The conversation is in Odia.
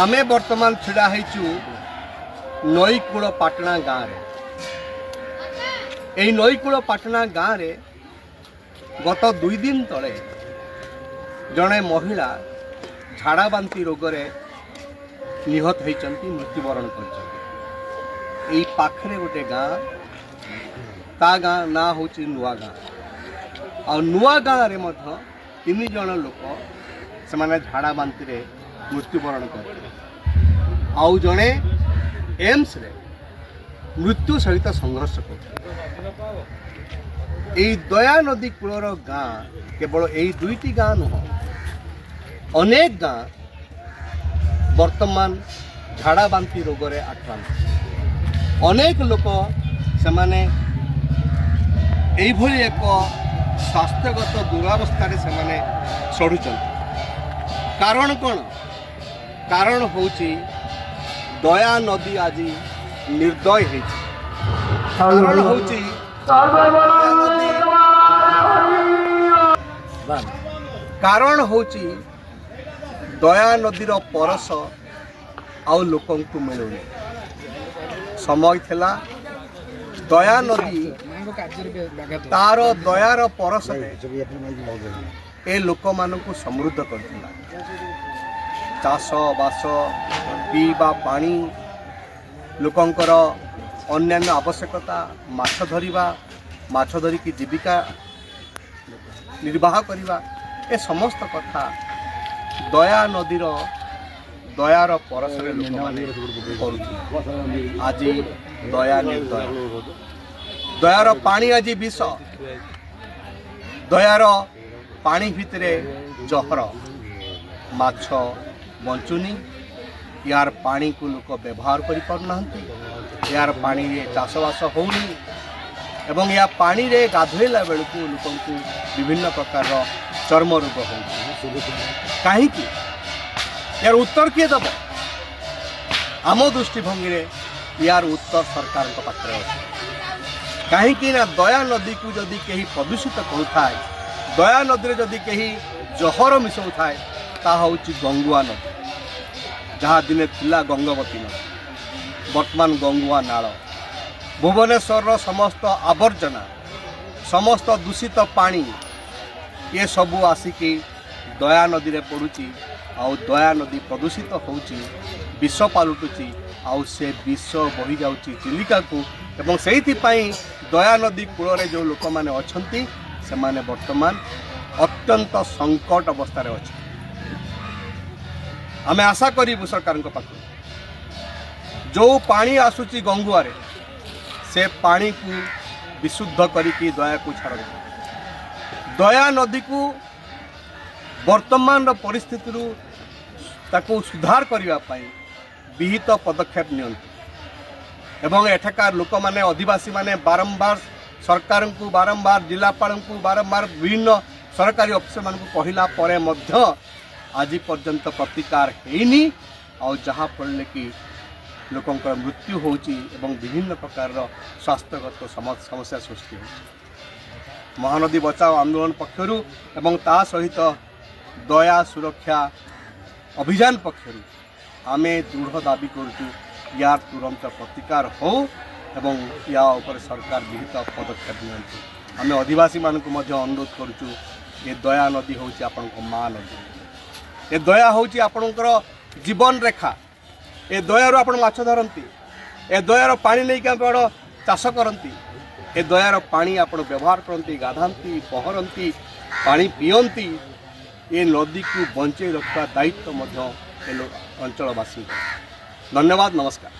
ଆମେ ବର୍ତ୍ତମାନ ଛିଡ଼ା ହେଇଛୁ ନଈକୂଳ ପାଟଣା ଗାଁରେ। ଏଇ ନଈକୂଳ ପାଟଣା ଗାଁରେ ଗତ 2 ଦିନ ତଳେ ଜଣେ ମହିଳା ଝାଡ଼ା ବାନ୍ତି ରୋଗରେ ନିହତ ହେଇଛନ୍ତି, ମୃତ୍ୟୁବରଣ କରିଛନ୍ତି। ଏଇ ପାଖରେ ଗୋଟେ ଗାଁ, ତା ଗାଁ ନାଁ ହେଉଛି ନୂଆ ଗାଁ। ଆଉ ନୂଆ ଗାଁରେ ମଧ୍ୟ ତିନି ଜଣ ଲୋକ ସେମାନେ ଝାଡ଼ା ବାନ୍ତିରେ ମୃତ୍ୟୁବରଣ କରିଥିଲେ। ଆଉ ଜଣେ ଏମ୍ସରେ ମୃତ୍ୟୁ ସହିତ ସଂଘର୍ଷ କରୁଥିଲେ। ଏଇ ଦୟା ନଦୀ କୂଳର ଗାଁ, କେବଳ ଏଇ ଦୁଇଟି ଗାଁ ନୁହଁ, ଅନେକ ଗାଁ ବର୍ତ୍ତମାନ ଝାଡ଼ା ବାନ୍ତି ରୋଗରେ ଆକ୍ରାନ୍ତ। ଅନେକ ଲୋକ ସେମାନେ ଏଇଭଳି ଏକ ସ୍ୱାସ୍ଥ୍ୟଗତ ଦୁରାବସ୍ଥାରେ ସେମାନେ ସଢ଼ୁଛନ୍ତି। କାରଣ କ'ଣ? କାରଣ ହେଉଛି ଦୟା ନଦୀ ଆଜି ନିର୍ଦ୍ଦୟ ହେଇଛି। କାରଣ ହେଉଛି ଦୟା ନଦୀ, କାରଣ ହେଉଛି ଦୟା ନଦୀର ପରଶ ଆଉ ଲୋକଙ୍କୁ ମିଳୁନି। ସମୟ ଥିଲା, ଦୟା ନଦୀ ତାର ଦୟାର ପରଶରେ ଏ ଲୋକମାନଙ୍କୁ ସମୃଦ୍ଧ କରିଥିଲା। ଚାଷ ବାସ, ପିଇବା ପାଣି, ଲୋକଙ୍କର ଅନ୍ୟାନ୍ୟ ଆବଶ୍ୟକତା, ମାଛ ଧରିବା, ମାଛ ଧରିକି ଜୀବିକା ନିର୍ବାହ କରିବା, ଏ ସମସ୍ତ କଥା ଦୟା ନଦୀର ଦୟାର ପରଶରେ ଲୋକମାନେ କରୁଥିଲେ। ଆଜି ଦୟା ନିର୍ଦ୍ଦୟ। ଦୟାର ପାଣି ଆଜି ବିଷ। ଦୟାର ପାଣି ଭିତରେ ଜହର। ମାଛ ବଞ୍ଚୁନି। ୟାର ପାଣିକୁ ଲୋକ ବ୍ୟବହାର କରିପାରୁନାହାନ୍ତି। ୟାର ପାଣିରେ ଚାଷବାସ ହେଉନି ଏବଂ ୟା ପାଣିରେ ଗାଧୋଇଲା ବେଳକୁ ଲୋକଙ୍କୁ ବିଭିନ୍ନ ପ୍ରକାରର ଚର୍ମ ରୋଗ ହେଉଛି। କାହିଁକି? ୟାର ଉତ୍ତର କିଏ ଦେବ? ଆମ ଦୃଷ୍ଟିଭଙ୍ଗୀରେ ୟାର ଉତ୍ତର ସରକାରଙ୍କ ପାଖରେ ଅଛି। କାହିଁକି ନା ଦୟା ନଦୀକୁ ଯଦି କେହି ପ୍ରଦୂଷିତ କରୁଥାଏ, ଦୟା ନଦୀରେ ଯଦି କେହି ଜହର ମିଶାଉଥାଏ, ତାହା ହେଉଛି ଗଙ୍ଗୁଆ ନଦୀ। ଯାହା ଦିନେ ଥିଲା ଗଙ୍ଗବତୀ ନଦୀ, ବର୍ତ୍ତମାନ ଗଙ୍ଗୁଆ ନାଳ। ଭୁବନେଶ୍ୱରର ସମସ୍ତ ଆବର୍ଜନା, ସମସ୍ତ ଦୂଷିତ ପାଣି ଏସବୁ ଆସିକି ଦୟା ନଦୀରେ ପଡ଼ୁଛି। ଆଉ ଦୟା ନଦୀ ପ୍ରଦୂଷିତ ହେଉଛି, ବିଷ ପାଲଟୁଛି, ଆଉ ସେ ବିଷ ବହିଯାଉଛି ଚିଲିକାକୁ। ଏବଂ ସେଇଥିପାଇଁ ଦୟା ନଦୀ କୂଳରେ ଯେଉଁ ଲୋକମାନେ ଅଛନ୍ତି, ସେମାନେ ବର୍ତ୍ତମାନ ଅତ୍ୟନ୍ତ ସଙ୍କଟ ଅବସ୍ଥାରେ ଅଛନ୍ତି। ଆମେ ଆଶା କରିବୁ ସରକାରଙ୍କ ପାଖରୁ, ଯେଉଁ ପାଣି ଆସୁଛି ଗଙ୍ଗୁଆରେ, ସେ ପାଣିକୁ ବିଶୁଦ୍ଧ କରିକି ଦୟାକୁ ଛାଡ଼ନ୍ତୁ। ଦୟା ନଦୀକୁ ବର୍ତ୍ତମାନର ପରିସ୍ଥିତିରୁ ତାକୁ ସୁଧାର କରିବା ପାଇଁ ବିହିତ ପଦକ୍ଷେପ ନିଅନ୍ତୁ। ଏବଂ ଏଠାକାର ଲୋକମାନେ, ଅଧିବାସୀମାନେ ବାରମ୍ବାର ସରକାରଙ୍କୁ, ବାରମ୍ବାର ଜିଲ୍ଲାପାଳଙ୍କୁ, ବାରମ୍ବାର ବିଭିନ୍ନ ସରକାରୀ ଅଫିସରମାନଙ୍କୁ କହିଲା ପରେ ମଧ୍ୟ ଆଜି ପର୍ଯ୍ୟନ୍ତ ପ୍ରତିକାର ହେଇନି। ଆଉ ଯାହାଫଳରେ କି ଲୋକଙ୍କର ମୃତ୍ୟୁ ହେଉଛି ଏବଂ ବିଭିନ୍ନ ପ୍ରକାରର ସ୍ୱାସ୍ଥ୍ୟଗତ ସମସ୍ୟା ସୃଷ୍ଟି ହେଉଛି। ମହାନଦୀ ବଚାଓ ଆନ୍ଦୋଳନ ପକ୍ଷରୁ ଏବଂ ତା ସହିତ ଦୟା ସୁରକ୍ଷା ଅଭିଯାନ ପକ୍ଷରୁ ଆମେ ଦୃଢ଼ ଦାବି କରୁଛୁ, ୟାର ତୁରନ୍ତ ପ୍ରତିକାର ହେଉ ଏବଂ ୟା ଉପରେ ସରକାର ବିହିତ ପଦକ୍ଷେପ ନିଅନ୍ତୁ। ଆମେ ଅଧିବାସୀମାନଙ୍କୁ ମଧ୍ୟ ଅନୁରୋଧ କରୁଛୁ, ଏ ଦୟା ନଦୀ ହେଉଛି ଆପଣଙ୍କ ମା ନଦୀ। ଏ ଦୟା ହେଉଛି ଆପଣଙ୍କର ଜୀବନ ରେଖା। ଏ ଦୟାରୁ ଆପଣ ମାଛ ଧରନ୍ତି। ଏ ଦୟାର ପାଣି ନେଇକି ଆପଣ ଚାଷ କରନ୍ତି। ଏ ଦୟାର ପାଣି ଆପଣ ବ୍ୟବହାର କରନ୍ତି, ଗାଧାନ୍ତି, ପହଁରନ୍ତି, ପାଣି ପିଅନ୍ତି। ଏ ନଦୀକୁ ବଞ୍ଚେଇ ରଖିବା ଦାୟିତ୍ୱ ମଧ୍ୟ ଏ ଅଞ୍ଚଳବାସୀଙ୍କର। ଧନ୍ୟବାଦ, ନମସ୍କାର।